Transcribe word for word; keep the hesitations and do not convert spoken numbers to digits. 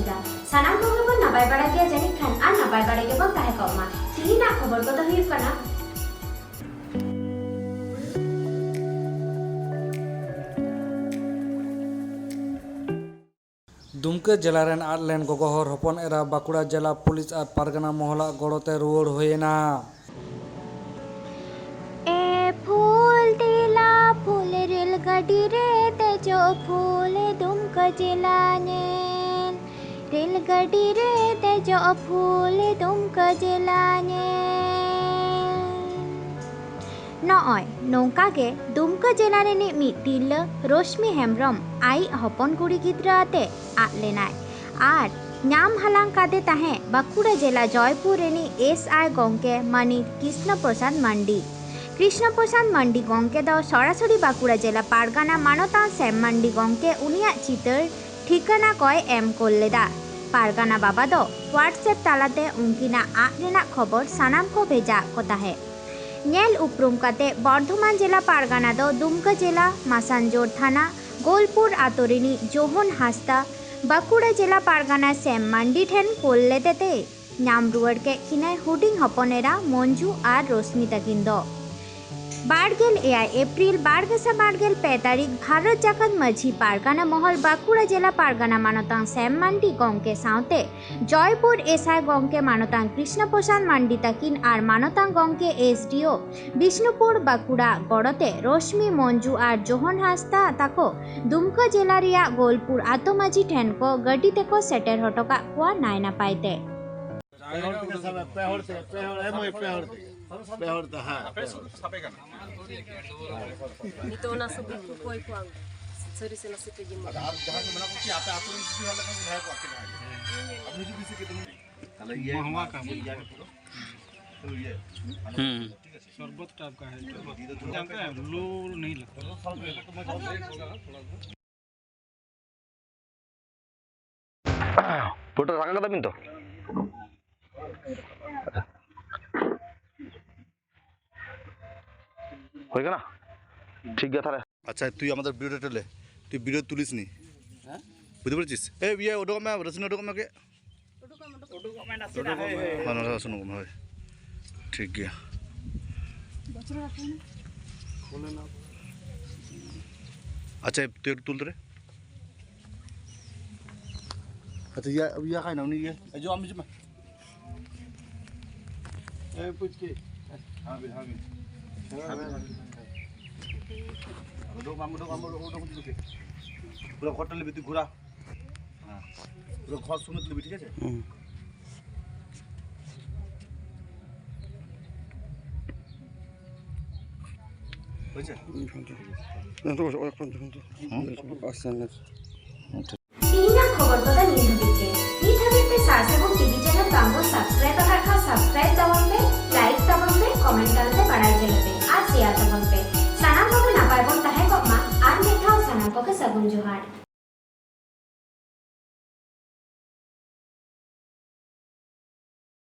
ᱮᱫᱟ᱾ ᱥᱟᱱᱟᱢ ᱠᱚᱜᱮ ᱵᱚᱱ ᱱᱟᱯᱟᱭ ᱵᱟᱲᱟ ᱜᱮᱭᱟ ᱡᱟᱹᱱᱤᱡ ᱠᱷᱟᱱ, ᱟᱨ ᱱᱟᱯᱟᱭ ᱵᱟᱲᱟ ᱜᱮᱵᱚᱱ ᱛᱟᱦᱮᱸ ᱠᱚᱜ ᱢᱟ᱾ ᱛᱤᱦᱤᱧᱟᱜ ᱠᱷᱚᱵᱚᱨ ᱠᱚᱫᱚ ᱦᱩᱭᱩᱜ ᱠᱟᱱᱟ, ᱫᱩᱢᱠᱟᱹ ᱡᱮᱞᱟ ᱨᱮᱱ ᱟᱫ ᱞᱮᱱ ᱜᱚᱜᱚ ᱦᱚᱲ ᱦᱚᱯᱚᱱ ᱮᱨᱟ ᱵᱟᱸᱠᱩᱲᱟ ᱡᱮᱞᱟ ᱯᱩᱞᱤᱥ ᱟᱨ ᱯᱟᱨᱜᱟᱱᱟ ᱢᱚᱦᱚᱞᱟᱜ ᱜᱚᱲᱚ ᱛᱮ ᱨᱩᱣᱟᱹᱲ ᱦᱩᱭᱮᱱᱟ᱾ ᱮ ᱯᱷᱩᱞ ᱫᱮᱞᱟ ᱯᱷᱩᱞ ᱨᱮᱞ ᱜᱟᱹᱰᱤ ᱨᱮ ᱫᱮᱡᱚᱜ ᱯᱷᱩᱞ ᱫᱩᱢᱠᱟᱹ ᱡᱮᱞᱟ ᱧᱮᱞ, ᱨᱮᱞ ᱜᱟᱹᱰᱤ ᱨᱮ ᱫᱮᱡᱚᱜ ᱯᱷᱩᱞ ᱫᱩᱢᱠᱟᱹ ᱡᱮᱞᱟ ᱧᱮᱞ᱾ ᱱᱚᱜᱼᱚᱭ ᱱᱚᱝᱠᱟ ᱜᱮ ᱫᱩᱢᱠᱟᱹ ᱡᱮᱞᱟ ᱨᱤᱱᱤᱡ ᱢᱤᱫ ᱛᱤᱨᱞᱟᱹ ᱨᱚᱥᱢᱤ ᱦᱮᱢᱵᱽᱨᱚᱢ ᱟᱭᱤᱡ ᱦᱚᱯᱚᱱ ᱠᱩᱲᱤ ᱜᱤᱫᱽᱨᱟᱹ ᱟᱛᱮ ᱟᱫ ᱞᱮᱱᱟᱭ ᱟᱨ ᱧᱟᱢ ᱦᱟᱞᱟᱝ ᱠᱟᱫᱮ ᱛᱟᱦᱮᱸ ᱵᱟᱸᱠᱩᱲᱟ ᱡᱮᱞᱟ ᱡᱚᱭᱯᱩᱨ ᱨᱤᱱᱤᱡ ᱮᱥ ᱟᱭ ᱜᱚᱢᱠᱮ ᱢᱟᱹᱱᱤᱡ ᱠᱨᱤᱥᱱᱚ ᱯᱨᱚᱥᱟᱫᱽ ᱢᱟᱱᱰᱤ᱾ ᱠᱨᱤᱥᱱᱚ ᱯᱨᱚᱥᱟᱫᱽ ᱢᱟᱱᱰᱤ ᱜᱚᱢᱠᱮ ᱫᱚ ᱥᱚᱨᱟᱥᱚᱨᱤ ᱵᱟᱸᱠᱩᱲᱟ ᱡᱮᱞᱟ ᱯᱟᱨᱜᱟᱱᱟ ᱢᱟᱱᱚᱛᱟᱱ ᱥᱮᱢ ᱢᱟᱱᱰᱤ ᱜᱚᱢᱠᱮ ᱩᱱᱤᱭᱟᱜ ᱪᱤᱛᱟᱹᱨ ᱴᱷᱤᱠᱟᱹᱱᱟ ᱠᱚᱭ ᱮᱢ ᱠᱚᱞ ᱞᱮᱫᱟ᱾ ᱯᱟᱨᱜᱟᱱᱟ ᱵᱟᱵᱟ ᱫᱚ WhatsApp ᱛᱟᱞᱟᱛᱮ ᱩᱱᱠᱤᱱᱟᱜ ᱟᱫ ᱨᱮᱱᱟᱜ ᱠᱷᱚᱵᱚᱨ ᱥᱟᱱᱟᱢ ᱠᱚ ᱵᱷᱮᱡᱟ ᱟᱫ ᱠᱚ ᱛᱟᱦᱮᱸᱫ᱾ ᱧᱮᱞ ᱩᱯᱨᱩᱢ ᱠᱟᱛᱮ ᱵᱚᱨᱫᱷᱚᱢᱟᱱ ᱡᱮᱞᱟ ᱯᱟᱨᱜᱟᱱᱟ ᱫᱚ ᱫᱩᱢᱠᱟᱹ ᱡᱮᱞᱟ ᱢᱟᱥᱟᱱᱡᱳᱲ ᱛᱷᱟᱱᱟ ᱜᱳᱞᱯᱩᱨ ᱟᱛᱳ ᱨᱤᱱᱤᱡ ᱡᱳᱦᱚᱱ ᱦᱟᱸᱥᱫᱟ ᱵᱟᱸᱠᱩᱲᱟ ᱡᱮᱞᱟ ᱯᱟᱨᱜᱟᱱᱟ ᱥᱮᱢ ᱢᱟᱱᱰᱤ ᱴᱷᱮᱱ ᱠᱳᱞ ᱞᱮᱫᱮ ᱛᱮᱭ ᱧᱟᱢ ᱨᱩᱣᱟᱹᱲ ᱠᱮᱫ ᱠᱤᱱᱟᱭ ᱦᱩᱰᱤᱧ ᱦᱚᱯᱚᱱ ᱮᱨᱟ ᱢᱚᱧᱡᱩ ᱟᱨ ᱨᱚᱥᱢᱤ ᱛᱟᱹᱠᱤᱱ ᱫᱚ᱾ ᱵᱟᱨᱜᱮᱞ ᱮᱭᱟᱭ ᱮᱯᱨᱤᱞ ᱵᱟᱨ ᱜᱮᱥᱟᱭ ᱵᱟᱨᱜᱮᱞ ᱯᱮ ᱛᱟᱹᱨᱤᱠᱷ ᱵᱷᱟᱨᱚᱛ ᱡᱟᱠᱟᱛ ᱢᱟᱹᱡᱷᱤ ᱯᱟᱨᱜᱟᱱᱟ ᱢᱚᱦᱚᱞ ᱵᱟᱸᱠᱩᱲᱟ ᱡᱮᱞᱟ ᱯᱟᱨᱜᱟᱱᱟ ᱢᱟᱱᱚᱛᱟᱱ ᱥᱮᱢ ᱢᱟᱱᱰᱤ ᱜᱚᱢᱠᱮ ᱥᱟᱶᱛᱮ ᱡᱚᱭᱯᱩᱨ ᱮᱥ ᱟᱭ ᱜᱚᱢᱠᱮ ᱢᱟᱱᱚᱛᱟᱱ ᱠᱨᱤᱥᱱᱚ ᱯᱨᱚᱥᱟᱫᱽ ᱢᱟᱱᱰᱤ ᱛᱟᱹᱠᱤᱱ ᱟᱨ ᱢᱟᱱᱚᱛᱟᱱ ᱜᱚᱢᱠᱮ ᱮᱥ ᱰᱤ ᱳ ᱵᱤᱥᱱᱩᱯᱩᱨ ᱵᱟᱸᱠᱩᱲᱟ ᱜᱚᱲᱚᱛᱮ ᱨᱚᱥᱢᱤ, ᱢᱚᱧᱡᱩ ᱟᱨ ᱡᱳᱦᱚᱱ ᱦᱟᱸᱥᱫᱟ ᱛᱟᱠᱚ ᱫᱩᱢᱠᱟᱹ ᱡᱮᱞᱟ ᱨᱮᱭᱟᱜ ᱜᱳᱞᱯᱩᱨ ᱟᱛᱳ ᱢᱟᱹᱡᱷᱤ ᱴᱷᱮᱱ ᱠᱚ ᱜᱟᱹᱰᱤ ᱛᱮᱠᱚ ᱥᱮᱴᱮᱨ ᱦᱚᱴᱚ ᱠᱟᱜ ᱠᱚᱣᱟ ᱱᱟᱭ ᱱᱟᱯᱟᱭ ᱛᱮ᱾ ᱯᱮ ᱦᱚᱲ ᱛᱮᱜᱮ ᱥᱟᱵ ᱢᱮ, ᱯᱮ ᱦᱚᱲ ᱛᱮ, ᱯᱮ ᱦᱚᱲ, ᱮ ᱢᱟᱹᱭ, ᱯᱮ ᱦᱚᱲ ᱛᱮᱜᱮ᱾ ᱯᱮ ᱦᱚᱲ ᱛᱮ, ᱦᱮᱸ, ᱯᱮ ᱦᱚᱲ᱾ ᱱᱤᱛᱚᱜ ᱚᱱᱟ ᱥᱚᱵ ᱠᱚ ᱚᱠᱚᱭ ᱠᱚ ᱥᱟᱹᱨᱤ ᱥᱮ ᱱᱟᱥᱮ ᱯᱮ ᱡᱤᱢ ᱟᱫᱚ ᱟᱨ ᱡᱟᱦᱟᱸᱭ ᱠᱚ ᱢᱮᱱᱟᱜ ᱠᱚ ᱠᱤ ᱟᱯᱮ ᱟᱹᱛᱩ ᱨᱮᱱ ᱡᱩᱫᱤ ᱦᱚᱲ ᱞᱮᱠᱷᱟᱱ ᱠᱚ ᱡᱟᱦᱟᱸᱭ ᱠᱚ ᱟᱯᱮ ᱡᱟᱦᱟᱸᱭ ᱠᱚ᱾ ᱟᱵᱚ ᱡᱩᱫᱤ ᱵᱮᱥᱤ ᱠᱮᱫ ᱵᱚᱱ ᱛᱟᱦᱞᱮ ᱤᱭᱟᱹ ᱢᱟᱦᱣᱟ ᱠᱟ ᱤᱭᱟᱹ ᱯᱩᱨᱟᱹ ᱤᱭᱟᱹ ᱦᱩᱸ᱾ शरबत टाइप का है। जानते हैं, लो नहीं लगता। ᱯᱷᱳᱴᱳ ᱨᱟᱠᱟᱵ ᱠᱟᱫᱟ ᱵᱤᱱ ᱛᱚ? ᱦᱩᱭ ᱠᱟᱱᱟ? ᱴᱷᱤᱠ ᱜᱮᱭᱟ ᱛᱟᱦᱞᱮ᱾ আচ্ছা, তুই আমাদের ভিডিওটা তুলে, তুই ভিডিও তুলিস নি। হ্যাঁ? বুঝতে পেরেছিস? এই ইয়ে, ওটা কমে, রসুন ওটা কমে কে? হ্যাঁ, না, রসুন কমে, হয়। ঠিক গিয়া। আচ্ছা, তুই একটু তুলতে রে। আচ্ছা, ইয়া, ইয়া খাই না, উনি ইয়ে, এই যে আমি যে মা-, এই পুচকি। হ্যাঁ, বি, হ্যাঁ, বি। হ্যাঁ, বি, হ্যাঁ, বি। ওটা, ওটা, ওটা, ওটা, ওটা, ওটা। পুরো ঘরটা নিবি তুই, ঘুরা। হ্যাঁ। পুরো ঘর সমেত নিবি, ঠিক আছে? হুম। হয়েছে? হুম, হুম, হুম। না, তো, ও, ও, ও, হুম। আসছে না। ᱛᱮᱦᱮᱧᱟᱜ ᱠᱷᱚᱵᱚᱨ ᱠᱚᱫᱚ ᱱᱤᱭᱟᱹ ᱦᱟᱹᱵᱤᱡ ᱜᱮ᱾ ᱱᱤᱛ ᱦᱟᱹᱵᱤᱡ ᱛᱮ ᱥᱟᱨ ᱥᱟᱹᱜᱩᱱ ᱴᱤᱵᱷᱤ ᱪᱮᱱᱮᱞ ᱵᱟᱝ ᱵᱚᱱ ᱥᱟᱵᱥᱠᱨᱟᱭᱤᱵ ᱟᱠᱟᱫ ᱠᱷᱟᱱ ᱥᱟᱵᱥᱠᱨᱟᱭᱤᱵ ᱛᱟᱵᱚᱱ ᱯᱮ, ᱞᱟᱭᱤᱠ ᱛᱟᱵᱚᱱ ᱯᱮ, ᱠᱚᱢᱮᱱᱴ ᱛᱟᱞᱟᱛᱮ ᱵᱟᱲᱟᱭ ᱦᱚᱪᱚ ᱞᱮᱯᱮ᱾